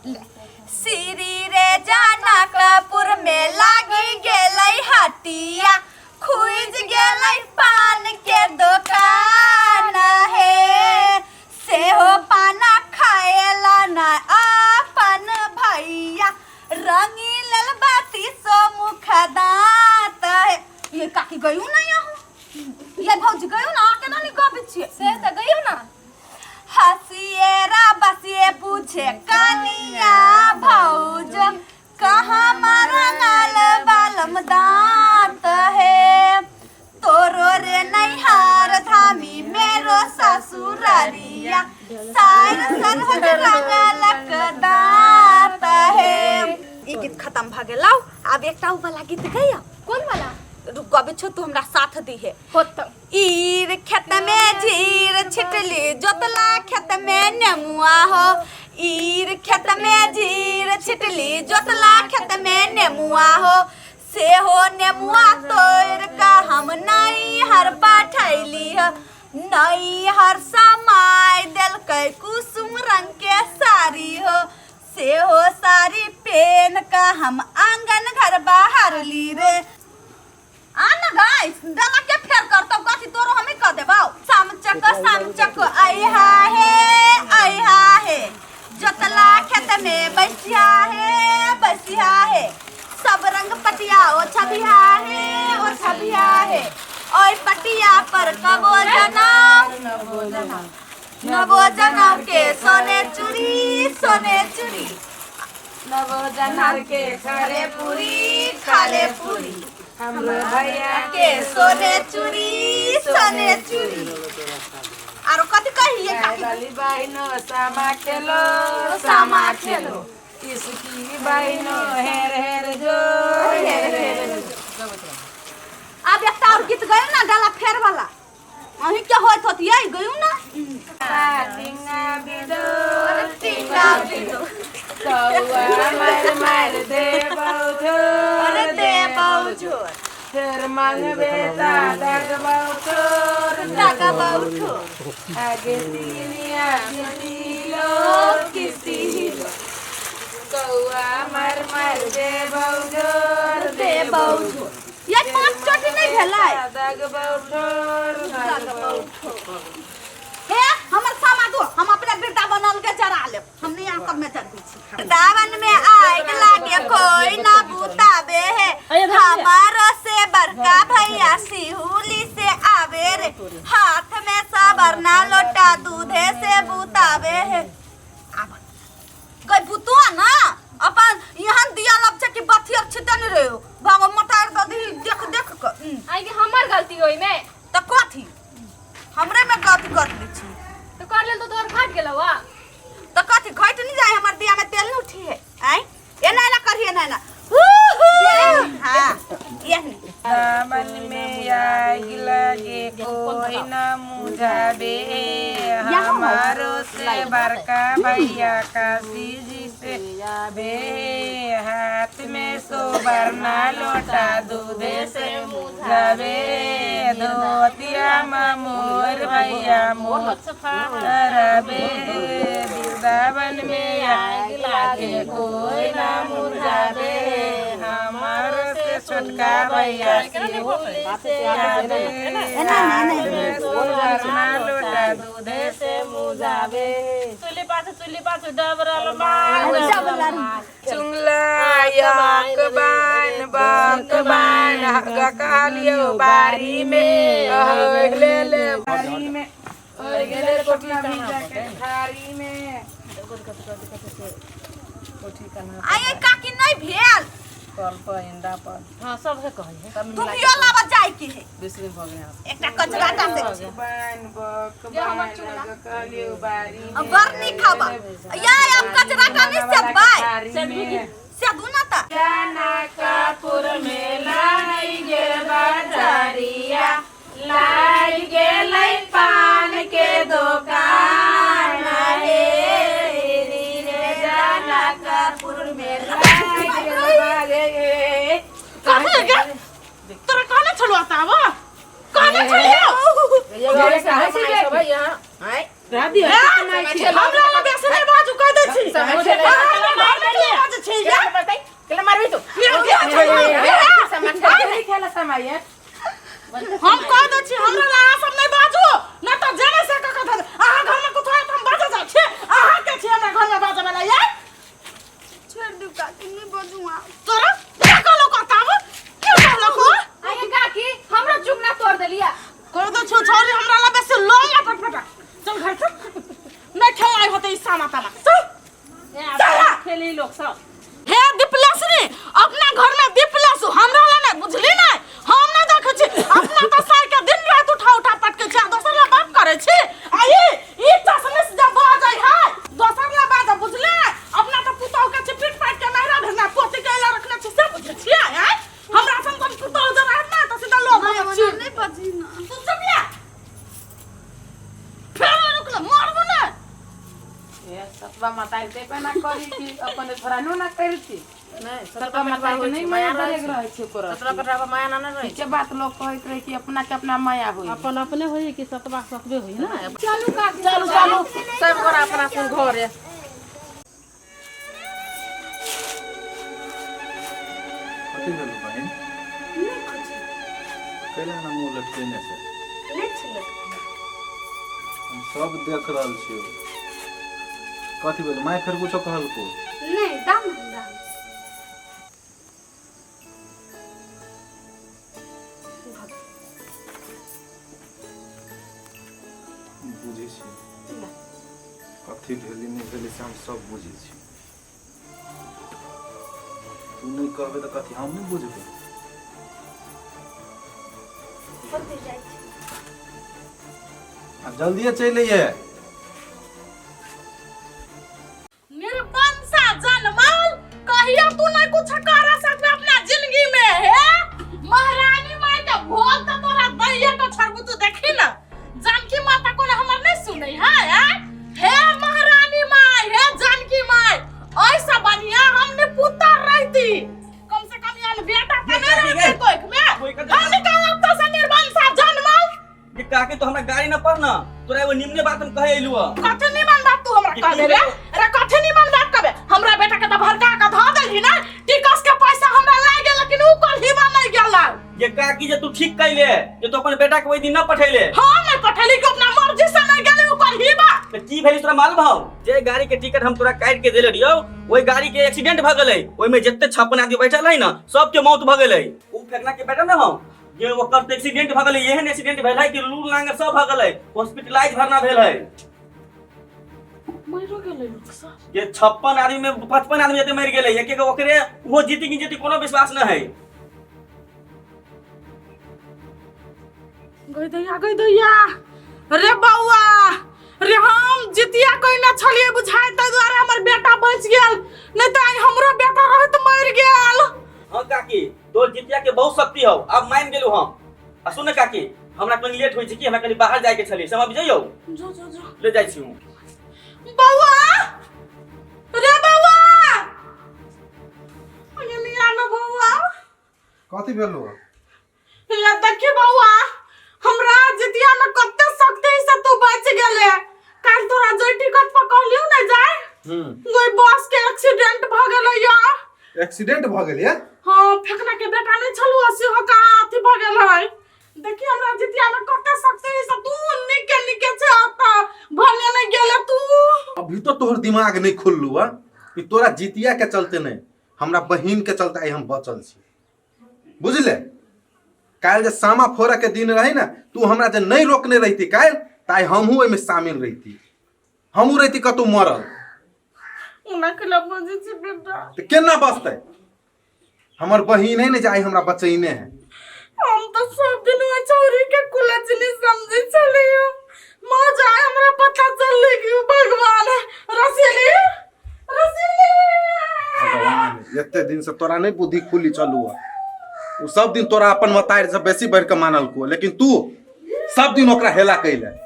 श्री रे जनकपुर में लागी गेलै हटिया, खुज गेलै पान के दोकान हे, सेहो पाना खाएला ना अपन भैया, रंगी लेल बाती सो मुख दांत हे। ये काकी गयू ना यहाँ, ये भौजी गयू ना, केना नहीं गबै छियै? से तऽ गयौ ना। हसिएरा बसिए पूछे कनिया भौज, कहाँ मरंगल बालम दांत हे, तोरो रे नैहार धामी मेरो ससुररिया, सार सरहद रंगलक दांत हे। ई गीत खत्म भ गेल। आब एकटा उ वाला गीत गैया। कोन वाला? रुक, गबै छौ तू हमरा साथ दी है। होतौ। ईर खेत में झीर छिटली, जोतला खेत में नेमुआ हो, ईर खेत में झीर छिटली, जोतला खेत में नेमुआ हो, सेहो नेमुआ तोड़ का हम नैहर पठैली हो, नैहर समाय देलकै कुसुम रंग के साड़ी हो, सेहो साड़ी पेन का हम आंगन घर बाहरली रे। आ ना गाइस, दला के फेर करतौ कथी तोरो हमें कह देबौ। सामचक सामचक अइहा हे अइहा हे, जोतला खेत में बैसिया हे बैसिया हे, सब रंग पटिया ओ छबिया हे ओ छबिया हे, ओइ पटिया पर कबो जनाव नबो जनाव के सोने चूड़ी सोने चूड़ी, नवो जनाव के खाले पूरी खाले पूरी, हमरो भैया के सोने चूड़ी सोने चूड़ी। आरो कथी कहिए काकी? वाली बहनो सामा खेलो सामा खेलो, इसकी बहनो हेर हेर जो हेर हेर जो। आब एकटा और गीत गयो ना गला फेर वाला, अहीं के होइत होत यही गयो ना। टिंगा बिदो टिंगा बिदो, कौआ मार मार दे अरे दे झोर, फेर मांगबे दादा चोर दादा ठोर, आगे तिनिया मिलो किसी हिलो, कौआ मार मार दे झोर दे झोर। ये पांच चोटी नहीं भेलै। दागबौ ठोर दागबौ। हे हमर सामा दो, हम अपने वृंदावन के जरा लेब, हम नहीं यहाँ सब में जरबै छी। वृंदावन में आग लागे कोई ना बुतावे है, हमारो से बड़का भैया सिहुली से आवे रे, हाथ में सबरना लोटा दूधे से बुतावे है। आब गई बुतुआ ना अपन यहाँ दिया लब छै कि बथी अब छिटन रे भागो मटार दऽ दही देख देख के। आई के हमर गलती होई में? तऽ कथी हमरे में गलती कर लै छी? तो कर लेल तो तोहर घट गेलौ आ। तऽ कथी घटि नहीं जाए? हमर दिया में तेल नहीं उठी है। आय एना एना करिए, एना एना, हाँ यह नहीं। दामन में आग लगे कोई न मुझाबे, हमारो से बड़का भैया काशी जी से आबे, हाथ में सोबरना लोटा दूधे से मुझाबे, धोतिया मोर भैया मोर रबे, वृंदावन में आग लागे कोई न मुझाबे, हमारो से छोटका भैया शिवली से आबे, हाथ में सोबरना लोटा दूधे से मुझाबे। चुल्ली पाछू चुल्ली पाछू डबरल मार। चुंगला यक बान बक बान गकालियो बारी में ले ले बारी में और गेले कोठिया भीजा के थारी में। आये काकी नहीं भेल। कल पर इंदा पर हाँ सबके कहिए। तुम यो लाबा जाय के है। बेसी दिन भऽ गेल। एकटा कचरा टा से बान बक बान गकालियो बारी में बड़ नीक खाबा या अब कचरा टा नहीं सेबबै में सेबू ना त। जनकपुर में लाई गेल बाजारिया, लाई गेलै पान के दोकान हे रे, जनकपुर में लाई गेल बाजारिया। कहाँ गे तोरा कहने छलौ तावा कहने छलियो? हमरा लग से नहीं बाजू कह दै छी। मारबी तू खेला समय है। हम कह दै छी, हमरा ला अहाँ सब नहि बाजू, नहि तऽ जेने से कह कह अहाँ घर में कुछ होय तऽ हम बाजऽ जाइ छी। अहाँ के छी हमरा घर में बाजऽ वाला यार? छोड़ दू काकी, नहीं बजू आप। तोरा के कहलो करताब? के कहलो को? आगे काकी, हमरा चुगना तोड़ देलिया। कह दै छी छौरी, हमरा ला बेसी लोंगा पटपटा। चल घर चल, नहि खेलाइ होतै ई सामा तामा, चल। चला खेली लोग सब। हे दीपलेसरी, अपना घर में दीपलेसु, हमरा ला नहीं, बुझली नहीं? हम नहीं देखै छी। अपना तऽ साइ के दिन रात उठा उठा पटकै छी आ दोसर ला बात करै छी। आ ई ई चश्मिश जब बाजै है दोसर ला बाजै, बुझली नहीं? अपना तऽ पुतहु के छी पीट पाट के नहिरा भेजना, पोती के एला रखने छी से बुझै छियै? आँय, हमरा सन सन पुतहु जब रहत ना तऽ सीधा लोग माय, छी। ओना नहीं बजी ना। तू चुप ले, फेर रुकल मारबो नहीं। ए सतवा माता ते पे ना करी कि अपन थोड़ा नो ना करती। नहीं, सतवा माता के नहीं माया करे रहे छै ओकर। सतवा कटरा पर माया ना ना रहे। ठीके बात लोग कहैत रहे कि अपना के अपना माया होई। अपन अपने होई कि सतवा सतबे होई ना। चलू काकी। चलू चलू, सब गोरा अपना अपन घरे। कथी भेलौ बहिन? नहीं कुछ। कैला ना मुँह लटकेने छै? नहीं छलै। हम सब देख रहल छियौ। कथी भेल? माय फेर कुछो कहलको? नहीं, दाम दाम। बुझै छी कथी भेली नहि भेली से हम सब बुझै छी। तू नहि कहबे तऽ कथी हम नहि बुझबै? होते जाइ छी। आब जल्दिए चलि अइहे। निर्वंशा जनमल कहियो तू नहीं कुछ कर सकबे अपना जिंदगी में। हे महारानी माई के भोग तो तोरा दैये के छोड़बू, तू देखी ना। जानकी माता को हमर नहीं सुनै है? आय? हे महारानी माई, हे जानकी माई, ऐसा बढ़िया हमने पुत्र रहती, कम से कम यान बेटा तो नहीं रहते कोई में। हम निकालब तो से निर्वंशा जनमल। ये काकी, तो हमरा गाड़ी न पर न, तोरा एगो निमने बात हम कहे अइलू ह। कथी निमन बात तू हमरा कह दे रे? अरे कथी निमन बात कहबे? हमरा बेटा के त भड़का के धऽ देलही ना। टिकस के पैसा हमरा लागि गेल, लेकिन ऊ कल्ही नहीं गेल। ये काकी, जे तू ठीक कैले जे तू अपन बेटा के ओहि दिन न पठैले। हम नहीं पठैली कि अपना मर्जी से नहीं गेली ऊ कल्ही बा? त की भेली तोरा मालूम हौ? जे गाड़ी के टिकट हम तोरा काटि के देले रहियौ, ओहि गाड़ी के एक्सीडेंट भ गेलै। ओहिमे जते 56 आदमी बैठल है ना, सबके मौत भ गेलै। ऊ फेकना के बेटा न हौ जे, ओकर तऽ एक्सीडेंट भ गेलै। एहन एक्सीडेंट भेल है कि लूर लांगर सब भ गेलै, हॉस्पिटलाइज भरना भेल है। मरियो गेलै लोक सब? ये 56 आदमी में 55 आदमी जते मरि गेलै, एक एक ओकरे ओहो जीती कि जीती कोनो विश्वास न है। गई दैया, गई दैया रे बौआ रे, हम जितिया कोई ना छलिए बुझाय, ताहि दुआरे हमर बेटा बचि गेल, नहीं तऽ आइ हमरो बेटा रहत मरि गेल। हाँ काकी, तोर जितिया के बहुत शक्ति हौ, अब मान गेलू हम। आ सुन ने काकी, हमरा कनी लेट होइ छै कि हमरा कनी बाहर जाय के छलै, समझ जइयौ। जो जो जो। ले जाइ छी हम। बौआ रे बौआ, अरे लिया ना बौआ। कथी भेलौ? ले देखी बौआ, हमरा जितिया में कते शक्ति से तू बच गेले। काल तोरा जे टिकट पर कहलियौ ने जाय, ओहि बस के एक्सीडेंट भ गेलै या। एक्सीडेंट भऽ गेल या? हाँ, फेकना के बेटा नहीं छलू, से हो का अथी भ गेल है। देखी, हमरा जितिया में कते शक्ति से तू निके निके छे, आता भले नहीं गेले तू। अभी तो तोहर दिमाग नहीं खुललू है कि तोरा जितिया के चलते नहीं, हमरा बहिन के चलते आइ हम बचल छी, बुझले? काल्हि जे सामा फोड़ऽ के दिन रहे ने, तू हमरा जे नहीं रोकने रहती काल्हि, तऽ आइ हमहूँ ओहिमे शामिल रहती, हमहूँ रहती कतहु मरल। ओना केला बजै छी बेटा? तऽ केना बचतै? हमर बहिन है ने जे आइ हमरा बचैने है। हम तो सब दिन वो छौरी के कुलचनी समझे छलियै, माँ जाय हमरा पता चललै कि उ भगवान है। रसीली, रसीली। भगवान, एते दिन से तोरा नहीं बुद्धि खुली चलू है। उ सब दिन तोरा अपन मतारि से बेसी बढ़ि के मानलको, लेकिन तू सब दिन ओकरा हेला कैले।